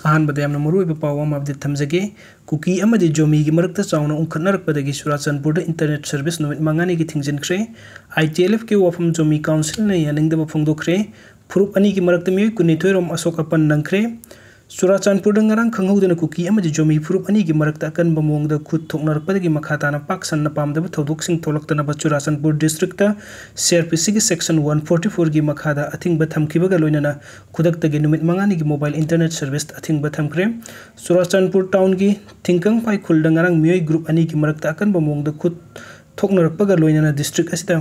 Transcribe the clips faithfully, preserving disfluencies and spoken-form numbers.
ꯑꯍꯥꯟꯕꯗ ꯌꯥꯝꯅ ꯃꯔꯨꯑꯣꯏꯕ ꯄꯥꯎ ꯑꯃ update ꯊꯝꯖꯒꯦ꯫ ꯀꯨꯀꯤ ꯑꯃꯗꯤ ꯖꯣꯃꯤꯒꯤ ꯃꯔꯛꯇ ꯆꯥꯎꯅ ꯎꯪꯈꯠꯅꯔꯛꯄꯗꯒꯤ ꯆꯨꯔꯥꯆꯥꯟꯄꯨꯔꯗ internet service ꯅꯨꯃꯤꯠ ꯃꯉꯥꯅꯤꯒꯤ ꯊꯤꯡꯖꯤꯟꯈ꯭ꯔꯦ꯫ ITLFꯀꯤ ꯋꯥꯐꯝ ꯖꯣꯃꯤ councilꯅ ꯌꯥꯅꯤꯡꯗꯕ ꯐꯣꯡꯗꯣꯛꯈ꯭ꯔꯦ꯫ ꯐꯨꯔꯨꯞ ꯑꯅꯤꯒꯤ ꯃꯔꯛꯇ ꯃꯤꯑꯣꯏ ꯀꯨꯟꯅꯤꯊꯣꯏ ꯔꯣꯝ ꯑꯁꯣꯛ ꯑꯄꯟ ꯅꯪꯈ꯭ꯔꯦ꯫ ꯆꯨꯔꯥꯆꯥꯟꯄꯨꯔꯗ ꯉꯔꯥꯡ ꯈꯪꯍꯧꯗꯅ ꯀꯨꯀꯤ ꯑꯃꯗꯤ ꯖꯣꯃꯤ ꯐꯨꯔꯨꯞ ꯑꯅꯤꯒꯤ ꯃꯔꯛꯇ ꯑꯀꯟꯕ ꯃꯑꯣꯡꯗ ꯈꯨꯠ ꯊꯣꯛꯅꯔꯛꯄꯗꯒꯤ ꯃꯈꯥ ꯇꯥꯅ ꯄꯥꯛ ꯁꯟꯅ ꯄꯥꯝꯗꯕ ꯊꯧꯗꯣꯛꯁꯤꯡ ꯊꯣꯛꯂꯛꯇꯅꯕ ꯆꯨꯔꯥꯆꯥꯟꯄꯨꯔ districtꯇ CrPCꯒꯤ section one forty fourꯒꯤ ꯃꯈꯥꯗ ꯑꯊꯤꯡꯕ ꯊꯝꯈꯤꯕꯒ ꯂꯣꯏꯅꯅ ꯈꯨꯗꯛꯇꯒꯤ ꯅꯨꯃꯤꯠ ꯃꯉꯥꯅꯤꯒꯤ mobile internet service ꯑꯊꯤꯡꯕ ꯊꯝꯈ꯭ꯔꯦ꯫ ꯆꯨꯔꯥꯆꯥꯟꯄꯨꯔ townꯒꯤ ꯊꯤꯡꯀꯪꯐꯥꯏ ꯈꯨꯜꯗ ꯉꯔꯥꯡ ꯃꯤꯑꯣꯏ group ꯑꯅꯤꯒꯤ ꯃꯔꯛꯇ ꯑꯀꯟꯕ ꯃꯑꯣꯡꯗ ꯈꯨꯠ ꯊꯣꯛꯅꯔꯛꯄꯒ ꯂꯣꯏꯅꯅ district ꯑꯁꯤꯗ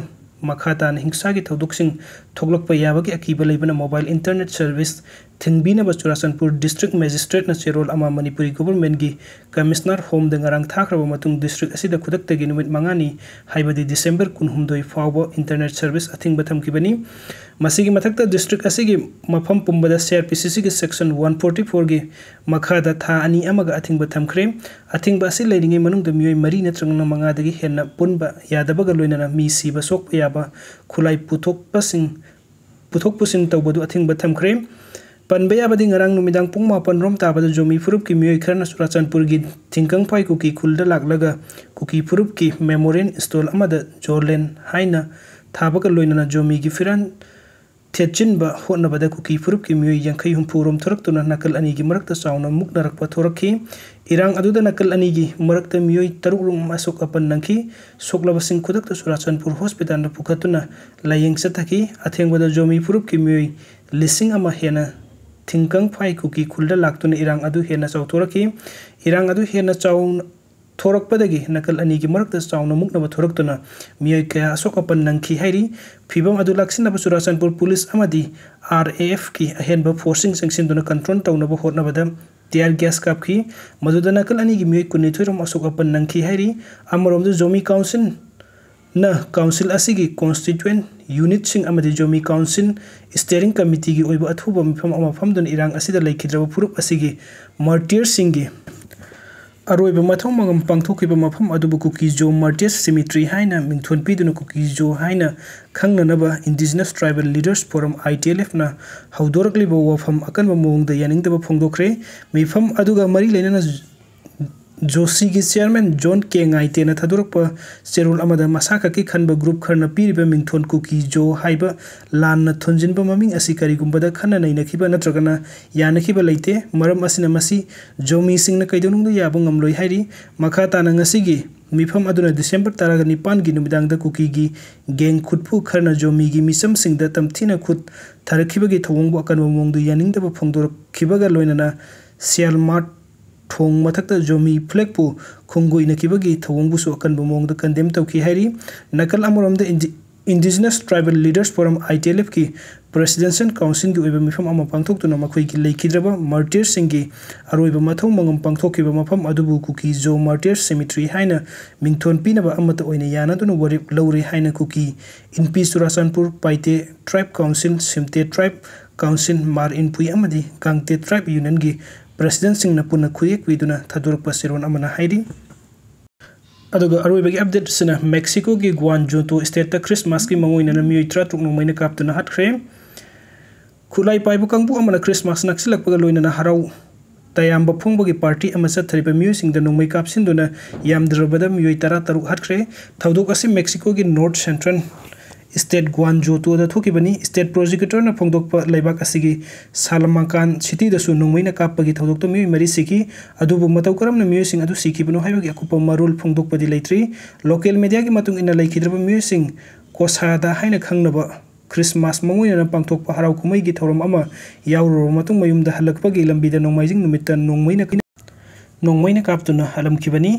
ꯃꯈꯥ ꯇꯥꯅ ꯍꯤꯡꯁꯥꯒꯤ ꯊꯧꯗꯣꯛꯁꯤꯡ ꯊꯣꯛꯂꯛꯄ ꯌꯥꯕꯒꯤ ꯑꯀꯤꯕ ꯂꯩꯕꯅ mobile internet service ꯊꯤꯡꯕꯤꯅꯕ Churachandpur district magistrateꯅ ꯆꯦꯔꯣꯜ ꯑꯃ ꯃꯅꯤꯄꯨꯔꯤ governmentꯀꯤ commissioner homeꯗ ꯉꯔꯥꯡ ꯊꯥꯈ꯭ꯔꯕ ꯃꯇꯨꯡ district ꯑꯁꯤꯗ ꯈꯨꯗꯛꯇꯒꯤ ꯅꯨꯃꯤꯠ ꯃꯉꯥꯅꯤ, ꯍꯥꯏꯕꯗꯤ December ꯀꯨꯟꯍꯨꯝꯗꯣꯏ ꯐꯥꯎꯕ internet service ꯑꯊꯤꯡꯕ ꯊꯝꯈꯤꯕꯅꯤ꯫ ꯃꯁꯤꯒꯤ ꯃꯊꯛꯇ district ꯑꯁꯤꯒꯤ ꯃꯐꯝ ꯄꯨꯝꯕꯗ CrPCꯒꯤ section one forty fourꯒꯤ ꯃꯈꯥꯗ ꯊꯥ ꯑꯅꯤ ꯑꯃꯒ ꯑꯊꯤꯡꯕ ꯊꯝꯈ꯭ꯔꯦ꯫ ꯑꯊꯤꯡꯕ ꯑꯁꯤ ꯂꯩꯔꯤꯉꯩ ꯃꯅꯨꯡꯗ ꯃꯤꯑꯣꯏ ꯃꯔꯤ ꯅꯠꯇ꯭ꯔꯒꯅ ꯃꯉꯥꯗꯒꯤ ꯍꯦꯟꯅ ꯄꯨꯟꯕ ꯌꯥꯗꯕꯒ ꯂꯣꯏꯅꯅ ꯃꯤ ꯁꯤꯕ ꯁꯣꯛꯄ ꯌꯥꯕ ꯈꯨꯠꯂꯥꯏ ꯄꯨꯊꯣꯛꯄꯁꯤꯡ, ꯄꯨꯊꯣꯛ ꯄꯨꯁꯤꯟ ꯇꯧꯕꯗꯨ ꯑꯊꯤꯡꯕ ꯊꯝꯈ꯭ꯔꯦ꯫ ꯄꯟꯕ ꯌꯥꯕꯗꯤ ꯉꯔꯥꯡ ꯅꯨꯃꯤꯗꯥꯡ ꯄꯨꯡ ꯃꯥꯄꯟ ꯔꯣꯝ ꯇꯥꯕꯗ ꯖꯣꯃꯤ ꯐꯨꯔꯨꯞꯀꯤ ꯃꯤꯑꯣꯏ ꯈꯔꯅ ꯆꯨꯔꯥꯆꯥꯟꯄꯨꯔꯒꯤ ꯊꯤꯡꯀꯪꯐꯥꯏ ꯀꯨꯀꯤ ꯈꯨꯜꯗ ꯂꯥꯛꯂꯒ ꯀꯨꯀꯤ ꯐꯨꯔꯨꯞꯀꯤ memorial stall ꯑꯃꯗ ꯖꯣꯔꯂꯦꯟ ꯍꯥꯏꯅ ꯊꯥꯕꯒ ꯂꯣꯏꯅꯅ ꯖꯣꯃꯤꯒꯤ ꯐꯤꯔꯥꯟ ꯊꯦꯠꯆꯤꯟꯕ ꯍꯣꯠꯅꯕꯗ ꯀꯨꯀꯤ ꯐꯨꯔꯨꯞꯀꯤ ꯃꯤꯑꯣꯏ ꯌꯥꯡꯈꯩ ꯍꯨꯝꯐꯨ ꯔꯣꯝ ꯊꯣꯔꯛꯇꯨꯅ ꯅꯥꯀꯜ ꯑꯅꯤꯒꯤ ꯃꯔꯛꯇ ꯆꯥꯎꯅ ꯃꯨꯛꯅꯔꯛꯄ ꯊꯣꯔꯛꯈꯤ꯫ ꯏꯔꯥꯡ ꯑꯗꯨꯗ ꯅꯥꯀꯜ ꯑꯅꯤꯒꯤ ꯃꯔꯛꯇ ꯃꯤꯑꯣꯏ ꯇꯔꯨꯛ ꯔꯣꯝ ꯑꯁꯣꯛ ꯑꯄꯟ ꯅꯪꯈꯤ꯫ ꯁꯣꯛꯂꯕꯁꯤꯡ ꯈꯨꯗꯛꯇ ꯆꯨꯔꯥꯆꯥꯟꯄꯨꯔ hospitalꯗ ꯄꯨꯈꯠꯇꯨꯅ ꯂꯥꯌꯦꯡ ꯆꯠꯊꯈꯤ꯫ ꯑꯊꯦꯡꯕꯗ ꯖꯣꯃꯤ ꯐꯨꯔꯨꯞꯀꯤ ꯃꯤꯑꯣꯏ ꯂꯤꯁꯤꯡ ꯑꯃ ꯍꯦꯟꯅ ꯊꯤꯡꯀꯪꯐꯥꯏ ꯀꯨꯀꯤ ꯈꯨꯜꯗ ꯂꯥꯛꯇꯨꯅ ꯏꯔꯥꯡ ꯑꯗꯨ ꯍꯦꯟꯅ ꯆꯥꯎꯊꯣꯔꯛꯈꯤ꯫ ꯏꯔꯥꯡ ꯑꯗꯨ ꯍꯦꯟꯅ ꯆꯥꯎ-, ꯊꯣꯔꯛꯄꯗꯒꯤ ꯅꯥꯀꯜ ꯑꯅꯤꯒꯤ ꯃꯔꯛꯇ ꯆꯥꯎꯅ ꯃꯨꯛꯅꯕ ꯊꯣꯔꯛꯇꯨꯅ ꯃꯤꯑꯣꯏ ꯀꯌꯥ ꯑꯁꯣꯛ ꯑꯄꯟ ꯅꯪꯈꯤ ꯍꯥꯏꯔꯤ꯫ ꯐꯤꯚꯝ ꯑꯗꯨ ꯂꯥꯛꯁꯤꯟꯅꯕ ꯆꯨꯔꯥꯆꯥꯟꯄꯨꯔ ꯄꯨꯂꯤꯁ ꯑꯃꯗꯤ RAFꯀꯤ ꯑꯍꯦꯟꯕ forceꯁꯤꯡ ꯆꯪꯁꯤꯟꯗꯨꯅ control ꯇꯧꯅꯕ ꯍꯣꯠꯅꯕꯗ tear gas ꯀꯥꯞꯈꯤ꯫ ꯃꯗꯨꯗ ꯅꯥꯀꯜ ꯑꯅꯤꯒꯤ ꯃꯤꯑꯣꯏ ꯀꯨꯟꯅꯤꯊꯣꯏ ꯔꯣꯝ ꯑꯁꯣꯛ ꯑꯄꯟ ꯅꯪꯈꯤ ꯍꯥꯏꯔꯤ꯫ ꯑꯃꯔꯣꯝꯗ ꯖꯣꯃꯤ councilꯅ council ꯑꯁꯤꯒꯤ constituent unitꯁꯤꯡ ꯑꯃꯗꯤ ꯖꯣꯃꯤ council steering committeeꯒꯤ ꯑꯣꯏꯕ ꯑꯊꯨꯕ ꯃꯤꯐꯝ ꯑꯃ ꯐꯝꯗꯨꯅ ꯏꯔꯥꯡ ꯑꯁꯤꯗ ꯂꯩꯈꯤꯗ꯭ꯔꯕ ꯐꯨꯔꯨꯞ ꯑꯁꯤꯒꯤ martyrꯁꯤꯡꯒꯤ ꯑꯔꯣꯏꯕ ꯃꯊꯧ ꯃꯉꯝ ꯄꯥꯡꯊꯣꯛꯈꯤꯕ ꯃꯐꯝ ꯑꯗꯨꯕꯨ ꯀꯨꯀꯤ ꯖꯣ ꯃꯥꯔꯇꯤꯌꯔꯁ ꯁꯤꯃꯤꯇ꯭ꯔꯤ ꯍꯥꯏꯅ ꯃꯤꯡꯊꯣꯟ ꯄꯤꯗꯨꯅ ꯀꯨꯀꯤ ꯖꯣ ꯍꯥꯏꯅ ꯈꯪꯅꯅꯕ Indigenous Tribal Leaders Forum, ITLFꯅ ꯍꯧꯗꯣꯔꯛꯂꯤꯕ ꯋꯥꯐꯝ ꯑꯀꯟꯕ ꯃꯑꯣꯡꯗ ꯌꯥꯅꯤꯡꯗꯕ ꯐꯣꯡꯗꯣꯛꯈ꯭ꯔꯦ꯫ ꯃꯤꯐꯝ ꯑꯗꯨꯒ ꯃꯔꯤ ꯂꯩꯅꯅ ꯖꯣꯁꯤꯒꯤ ꯆꯤꯌꯔꯃꯦꯟ ꯖꯣꯟ ꯀꯦ ꯉꯥꯏꯇꯦꯅ ꯊꯥꯗꯣꯔꯛꯄ ꯆꯦꯔꯣꯜ ꯑꯃꯗ ꯃꯁꯥ ꯈꯛꯀꯤ ꯈꯟꯕ ꯒ꯭ꯔꯨꯞ ꯈꯔꯅ ꯄꯤꯔꯤꯕ ꯃꯤꯡꯊꯣꯟ ꯀꯨꯀꯤ ꯖꯣ ꯍꯥꯏꯕ ꯂꯥꯟꯅ ꯊꯣꯟꯖꯤꯟꯕ ꯃꯃꯤꯡ ꯑꯁꯤ ꯀꯔꯤꯒꯨꯝꯕꯗ ꯈꯟꯅ ꯅꯩꯅꯈꯤꯕ ꯅꯠꯇ꯭ꯔꯒꯅ ꯌꯥꯅꯈꯤꯕ ꯂꯩꯇꯦ꯫ ꯃꯔꯝ ꯑꯁꯤꯅ ꯃꯁꯤ ꯖꯣꯃꯤꯁꯤꯡꯅ ꯀꯩꯗꯧꯅꯨꯡꯗ ꯌꯥꯕ ꯉꯝꯂꯣꯏ ꯍꯥꯏꯔꯤ꯫ ꯃꯈꯥ ꯇꯥꯅ ꯉꯁꯤꯒꯤ ꯃꯤꯐꯝ ꯑꯗꯨꯅ ꯗꯤꯁꯦꯝꯕꯔ ꯇꯔꯥꯒ ꯅꯤꯄꯥꯟꯒꯤ ꯅꯨꯃꯤꯗꯥꯡꯗ ꯀꯨꯀꯤꯒꯤ ꯒꯦꯡ ꯈꯨꯠꯄꯨ ꯈꯔꯅ ꯖꯣꯃꯤꯒꯤ ꯃꯤꯆꯝꯁꯤꯡꯗ ꯇꯝꯊꯤꯅ ꯈꯨꯠ ꯊꯥꯔꯛꯈꯤꯕꯒꯤ ꯊꯧꯑꯣꯡꯕꯨ ꯑꯀꯟꯕ ꯃꯑꯣꯡꯗ ꯌꯥꯅꯤꯡꯗꯕ ꯐꯣꯡꯗꯣꯔꯛꯈꯤꯕꯒ ꯂꯣꯏꯅꯅ ꯁꯤꯌꯥꯜꯃꯥꯔꯠ ꯊꯣꯡ ꯃꯊꯛꯇ ꯖꯣꯃꯤ ꯐ꯭ꯂꯦꯒꯄꯨ ꯈꯣꯡꯒꯨ ꯏꯅꯈꯤꯕꯒꯤ ꯊꯧꯑꯣꯡꯕꯨꯁꯨ ꯑꯀꯟꯕ ꯃꯑꯣꯡꯗ ꯀꯟꯗꯦꯝ ꯇꯧꯈꯤ ꯍꯥꯏꯔꯤ꯫ ꯅꯥꯀꯜ ꯑꯃꯔꯣꯝꯗ ꯏꯟꯗꯤ-, Indigenous Tribal Leaders Forum, ITLFꯀꯤ Presidential Councilꯒꯤ ꯑꯣꯏꯕ ꯃꯤꯐꯝ ꯑꯃ ꯄꯥꯡꯊꯣꯛꯇꯨꯅ ꯃꯈꯣꯏꯒꯤ ꯂꯩꯈꯤꯗ꯭ꯔꯕ ꯃꯥꯔꯇꯤꯌꯔꯁꯤꯡꯒꯤ ꯑꯔꯣꯏꯕ ꯃꯊꯧ ꯃꯉꯝ ꯄꯥꯡꯊꯣꯛꯈꯤꯕ ꯃꯐꯝ ꯑꯗꯨꯕꯨ ꯀꯨꯀꯤ ꯖꯣ ꯃꯥꯔꯇꯤꯌꯔꯁ ꯁꯤꯃꯤꯇ꯭ꯔꯤ ꯍꯥꯏꯅ ꯃꯤꯡꯊꯣꯟ ꯄꯤꯅꯕ ꯑꯃꯠꯇ ꯑꯣꯏꯅ ꯌꯥꯅꯗꯨꯅ ꯋꯥꯔꯦꯞ ꯂꯧꯔꯦ ꯍꯥꯏꯅ ꯀꯨꯀꯤ ꯏꯟꯄꯤ ꯆꯨꯔꯥꯆꯥꯟꯄꯨꯔ, ꯄꯥꯏꯇꯦ ꯇ꯭ꯔꯥꯏꯕ ꯀꯥꯎꯟꯁꯤꯜ, ꯁꯤꯝꯇꯦ ꯇ꯭ꯔꯥꯏꯕ ꯀꯥꯎꯟꯁꯤꯜ, ꯃꯥꯔ ꯏꯟꯄꯨꯏ ꯑꯃꯗꯤ ꯒꯥꯡꯇꯦ ꯇ꯭ꯔꯥꯏꯕ ꯌꯨꯅꯤꯌꯟꯒꯤ ꯄ꯭ꯔꯦꯁꯤꯗꯦꯟꯠꯁꯤꯡꯅ ꯄꯨꯟꯅ ꯈꯨꯌꯦꯛ ꯄꯤꯗꯨꯅ ꯊꯥꯗꯣꯔꯛꯄ ꯆꯦꯔꯣꯜ ꯑꯃꯅ ꯍꯥꯏꯔꯤ꯫ ꯑꯗꯨꯒ ꯑꯔꯣꯏꯕꯒꯤ ꯑꯞꯗꯦꯠꯁꯤꯅ ꯃꯦꯛꯁꯤꯀꯣꯒꯤ ꯒ꯭ꯋꯥꯟꯖꯣꯇꯣ ꯁ꯭ꯇꯦꯠꯇ ꯈ꯭ꯔꯤꯁꯃꯥꯁꯀꯤ ꯃꯉꯣꯏꯅꯅ ꯃꯤꯑꯣꯏ ꯇꯔꯥꯇꯔꯨꯛ ꯅꯣꯡꯃꯩꯅ ꯀꯥꯞꯇꯨꯅ ꯍꯥꯠꯈ꯭ꯔꯦ꯫ ꯈꯨꯠꯂꯥꯏ ꯄꯥꯏꯕ ꯀꯥꯡꯕꯨ ꯑꯃꯅ ꯈ꯭ꯔꯤꯁꯃꯥꯁ ꯅꯛꯁꯤꯜꯂꯛꯄꯒ ꯂꯣꯏꯅꯅ ꯍꯔꯥꯎ ꯇꯌꯥꯝꯕ ꯐꯣꯡꯕꯒꯤ ꯄꯥꯔꯇꯤ ꯑꯃ ꯆꯠꯊꯔꯤꯕ ꯃꯤꯑꯣꯏꯁꯤꯡꯗ ꯅꯣꯡꯃꯩ ꯀꯥꯞꯁꯤꯟꯗꯨꯅ ꯌꯥꯝꯗ꯭ꯔꯕꯗ ꯃꯤꯑꯣꯏ ꯇꯔꯥꯇꯔꯨꯛ ꯍꯥꯠꯈ꯭ꯔꯦ꯫ ꯊꯧꯗꯣꯛ ꯑꯁꯤ ꯃꯦꯛꯁꯤꯀꯣꯒꯤ ꯅꯣꯔꯠ ꯁꯦꯟꯇ꯭ꯔꯦꯜ ꯁ꯭ꯇꯦꯠ ꯒ꯭ꯋꯥꯟꯖꯣꯇꯣꯗ ꯊꯣꯛꯈꯤꯕꯅꯤ꯫ ꯁ꯭ꯇꯦꯠ ꯄ꯭ꯔꯣꯁꯤꯀ꯭ꯌꯨꯇꯔꯅ ꯐꯣꯡꯗꯣꯛꯄ ꯂꯩꯕꯥꯛ ꯑꯁꯤꯒꯤ ꯁꯥꯂꯃꯥꯀꯥꯟ ꯁꯤꯇꯤꯗꯁꯨ ꯅꯣꯡꯃꯩꯅ ꯀꯥꯞꯄꯒꯤ ꯊꯧꯗꯣꯛꯇ ꯃꯤꯑꯣꯏ ꯃꯔꯤ ꯁꯤꯈꯤ꯫ ꯑꯗꯨꯕꯨ ꯃꯇꯧ ꯀꯔꯝꯅ ꯃꯤꯑꯣꯏꯁꯤꯡ ꯑꯗꯨ ꯁꯤꯈꯤꯕꯅꯣ ꯍꯥꯏꯕꯒꯤ ꯑꯀꯨꯞꯄ ꯃꯔꯣꯜ ꯐꯣꯡꯗꯣꯛꯄꯗꯤ ꯂꯩꯇ꯭ꯔꯤ꯫ ꯂꯣꯀꯦꯜ ꯃꯦꯗꯤꯌꯥꯒꯤ ꯃꯇꯨꯡ ꯏꯟꯅ ꯂꯩꯈꯤꯗ꯭ꯔꯕ ꯃꯤꯑꯣꯏꯁꯤꯡ ꯀꯣꯁꯥꯗꯥ ꯍꯥꯏꯅ ꯈꯪꯅꯕ ꯈ꯭ꯔꯤꯁꯃꯥꯁ ꯃꯉꯣꯏꯅꯅ ꯄꯥꯡꯊꯣꯛꯄ ꯍꯔꯥꯎ ꯀꯨꯝꯍꯩꯒꯤ ꯊꯧꯔꯝ ꯑꯃ ꯌꯥꯎꯔꯨꯔꯕ ꯃꯇꯨꯡ ꯃꯌꯨꯝꯗ ꯍꯜꯂꯛꯄꯒꯤ ꯂꯝꯕꯤꯗ ꯅꯣꯡꯃꯥꯏꯖꯤꯡ ꯅꯨꯃꯤꯠꯇ ꯅꯣꯡꯃꯩꯅ ꯀꯥꯞ-, ꯅꯣꯡꯃꯩꯅ ꯀꯥꯞꯇꯨꯅ ꯍꯥꯠꯂꯝꯈꯤꯕꯅꯤ꯫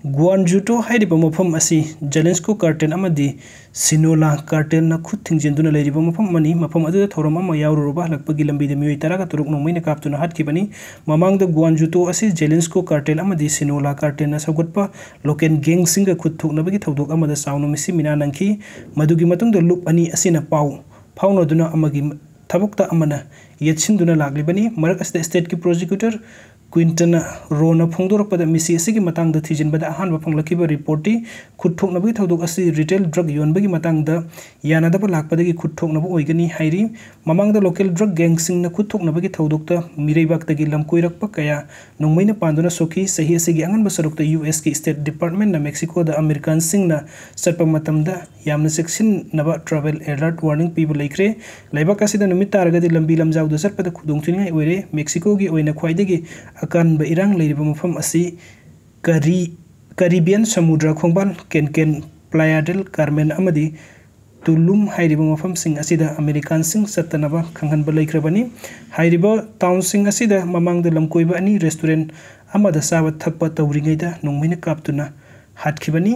ꯒ꯭ꯋꯥꯟꯖꯨꯇꯣ ꯍꯥꯏꯔꯤꯕ ꯃꯐꯝ ꯑꯁꯤ ꯖꯦꯂꯦꯟꯁꯀꯣ ꯀꯥꯔꯇꯦꯜ ꯑꯃꯗꯤ ꯁꯤꯅꯣꯂꯥ ꯀꯥꯔꯇꯦꯜꯅ ꯈꯨꯠ ꯊꯤꯡꯖꯤꯟꯗꯨꯅ ꯂꯩꯔꯤꯕ ꯃꯐꯝ ꯑꯃꯅꯤ꯫ ꯃꯐꯝ ꯑꯗꯨꯗ ꯊꯧꯔꯝ ꯑꯃ ꯌꯥꯎꯔꯨꯔꯕ ꯍꯜꯂꯛꯄꯒꯤ ꯂꯝꯕꯤꯗ ꯃꯤꯑꯣꯏ ꯇꯔꯥꯒ ꯇꯔꯨꯛ ꯅꯣꯡꯃꯩꯅ ꯀꯥꯞꯇꯨꯅ ꯍꯥꯠꯈꯤꯕꯅꯤ꯫ ꯃꯃꯥꯡꯗ ꯒ꯭ꯋꯥꯟꯖꯨꯇꯣ ꯑꯁꯤ ꯖꯦꯂꯦꯟꯁꯀꯣ ꯀꯥꯔꯇꯦꯜ ꯑꯃꯗꯤ ꯁꯤꯅꯣꯂꯥ ꯀꯥꯔꯇꯦꯜꯅ ꯁꯧꯒꯠꯄ ꯂꯣꯀꯦꯜ ꯒꯦꯡꯁꯤꯡꯒ ꯈꯨꯠ ꯊꯣꯛꯅꯕꯒꯤ ꯊꯧꯗꯣꯛ ꯑꯃꯗ ꯆꯥꯎꯅ ꯃꯤꯁꯤ ꯃꯤꯅꯥ ꯅꯪꯈꯤ꯫ ꯃꯗꯨꯒꯤ ꯃꯇꯨꯡꯗ ꯂꯨꯞ ꯑꯅꯤ ꯑꯁꯤꯅ ꯄꯥꯎ ꯐꯥꯎꯅꯗꯨꯅ ꯑꯃꯒꯤ ꯊꯕꯛꯇ ꯑꯃꯅ ꯌꯦꯠꯁꯤꯟꯗꯨꯅ ꯂꯥꯛꯂꯤꯕꯅꯤ꯫ ꯃꯔꯛ ꯑꯁꯤꯗ ꯁ꯭ꯇꯦꯠꯀꯤ ꯄ꯭ꯔꯣꯁꯤꯀ꯭ꯌꯨꯇꯔ ꯀ꯭ꯋꯤꯟꯇꯅ ꯔꯣꯅ ꯐꯣꯡꯗꯣꯔꯛꯄꯗ, ꯃꯤꯁꯤ ꯑꯁꯤꯒꯤ ꯃꯇꯥꯡꯗ ꯊꯤꯖꯤꯟꯕꯗ ꯑꯍꯥꯟꯕ ꯐꯪꯂꯛꯈꯤꯕ ꯔꯤꯄꯣꯔꯠꯇꯤ ꯈꯨꯠ ꯊꯣꯛꯅꯕꯒꯤ ꯊꯧꯗꯣꯛ ꯑꯁꯤ ꯔꯤꯇꯦꯜ ꯗ꯭ꯔꯒ ꯌꯣꯟꯕꯒꯤ ꯃꯇꯥꯡꯗ ꯌꯥꯅꯗꯕ ꯂꯥꯛꯄꯗꯒꯤ ꯈꯨꯠ ꯊꯣꯛꯅꯕ ꯑꯣꯏꯒꯅꯤ ꯍꯥꯏꯔꯤ꯫ ꯃꯃꯥꯡꯗ ꯂꯣꯀꯦꯜ ꯗ꯭ꯔꯒ ꯒꯦꯡꯁꯤꯡꯅ ꯈꯨꯠ ꯊꯣꯛꯅꯕꯒꯤ ꯊꯧꯗꯣꯛꯇ ꯃꯤꯔꯩꯕꯥꯛꯇꯒꯤ ꯂꯝꯀꯣꯏꯔꯛꯄ ꯀꯌꯥ ꯅꯣꯡꯃꯩꯅ ꯄꯥꯟꯗꯨꯅ ꯁꯣꯛꯈꯤ꯫ ꯆꯍꯤ ꯑꯁꯤꯒꯤ ꯑꯉꯟꯕ ꯁꯔꯨꯛꯇ ꯌꯨ ꯑꯦꯁꯀꯤ ꯁ꯭ꯇꯦꯠ ꯗꯤꯄꯥꯔꯠꯃꯦꯟꯠꯅ ꯃꯦꯛꯁꯤꯀꯣꯗ ꯑꯃꯦꯔꯤꯀꯥꯟꯁꯤꯡꯅ ꯆꯠꯄ ꯃꯇꯝꯗ ꯌꯥꯝꯅ ꯆꯦꯛꯁꯤꯟꯅꯕ ꯇ꯭ꯔꯥꯚꯦꯜ ꯑꯦꯂꯔꯠ ꯋꯥꯔꯅꯤꯡ ꯄꯤꯕ ꯂꯩꯈ꯭ꯔꯦ꯫ ꯂꯩꯕꯥꯛ ꯑꯁꯤꯗ ꯅꯨꯃꯤꯠ ꯇꯥꯔꯒꯗꯤ ꯂꯝꯕꯤ ꯂꯝꯖꯥꯎꯗ ꯆꯠꯄꯗ ꯈꯨꯗꯣꯡꯊꯤꯅꯤꯡꯉꯥꯏ ꯑꯣꯏꯔꯦ꯫ ꯃꯦꯛꯁꯤꯀꯣꯒꯤ ꯑꯣꯏꯅ ꯈ꯭ꯋꯥꯏꯗꯒꯤ ꯑꯀꯟꯕ ꯏꯔꯥꯡ ꯂꯩꯔꯤꯕ ꯃꯐꯝ ꯑꯁꯤ ꯀꯔꯤ-, ꯀꯔꯤꯕꯤꯌꯟ ꯁꯃꯨꯗ꯭ꯔ ꯈꯣꯡꯕꯥꯜ, ꯀꯦꯟꯀꯦꯟ, ꯄ꯭ꯂꯥꯌꯥ ꯗꯦꯜ ꯀꯥꯔꯃꯦꯟ ꯑꯃꯗꯤ ꯇꯨꯂꯨꯝ ꯍꯥꯏꯔꯤꯕ ꯃꯐꯝꯁꯤꯡ ꯑꯁꯤꯗ ꯑꯃꯦꯔꯤꯀꯥꯟꯁꯤꯡ ꯆꯠꯇꯅꯕ ꯈꯪꯍꯟꯕ ꯂꯩꯈ꯭ꯔꯕꯅꯤ꯫ ꯍꯥꯏꯔꯤꯕ ꯇꯥꯎꯟꯁꯤꯡ ꯑꯁꯤꯗ ꯃꯃꯥꯡꯗ ꯂꯝꯀꯣꯏꯕ ꯑꯅꯤ ꯔꯦꯁꯇꯨꯔꯦꯟꯠ ꯑꯃꯗ ꯆꯥꯕ ꯊꯛꯄ ꯇꯧꯔꯤꯉꯩꯗ ꯅꯣꯡꯃꯩꯅ ꯀꯥꯞꯇꯨꯅ ꯍꯥꯠꯈꯤꯕꯅꯤ꯫